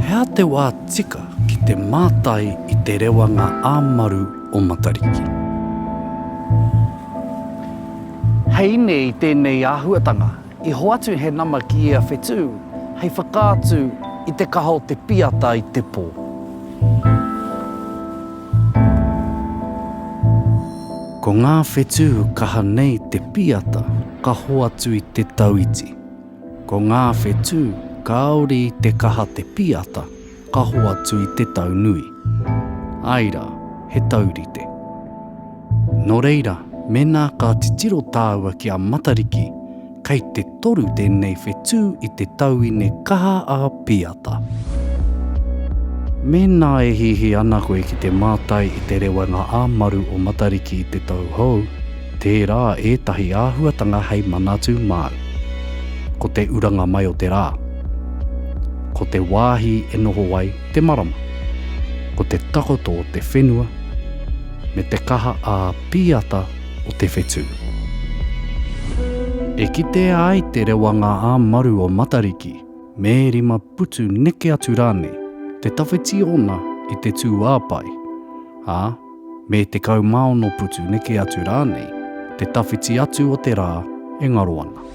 He aha te wā tika ki te mātai i te rewanga ā-maru o Matariki? Hei ine i tēnei āhuatanga, i hoatu he nama ki ia whetū hei whakaatu i te kaha o te piata i te pō. Ko ngā whetū kaha nei te piata ka hoatu i te tau iti. Ko ngā whetū kāore i te kaha te piata ka hoatu i te tau nui. Āe rā, he taurite. Nō reira, mēnā ka titiro tāua ki a Matariki, kei te toru tēnei whetū i te tauine kaha a Piata. Mēnā e hihi ana koe ki te mātai i te rewanga ā-maru o Matariki i te tau hou, tērā ētahi āhuatanga hei manatū māu. Ko te uranga mai o te rā. Ko te wāhi e noho ai te marama. Ko te takoto o te whenua, me te kaha ā-pīata o te whetū. E kitea ai te rewanga ā-maru o Matariki me rima putu neke atu rānei te tawhiti ōna i te tūāpae, ā, me 16 putu neke atu rānei te tawhiti atu o te rā e ngaro ana.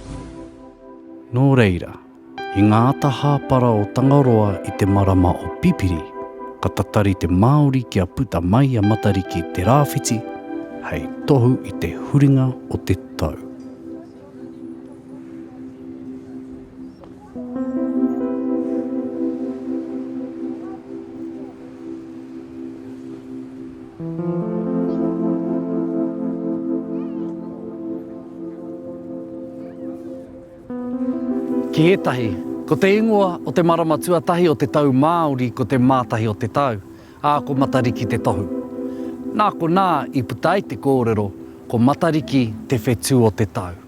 Nō reira, i ngā ata hāpara o Tangaroa i te marama o Pipiri, ka tatari te Māori kia puta mai a Matariki te rāwhiti hei tohu i te huringa o te tau. Ki ētahi, ko te ingoa o te marama tuatahi o te tau Māori ko te Mātahi o te Tau, ā, ko Matariki te tohu. Nā konā i puta ai te kōrero, ko Matariki te whetū o te tau.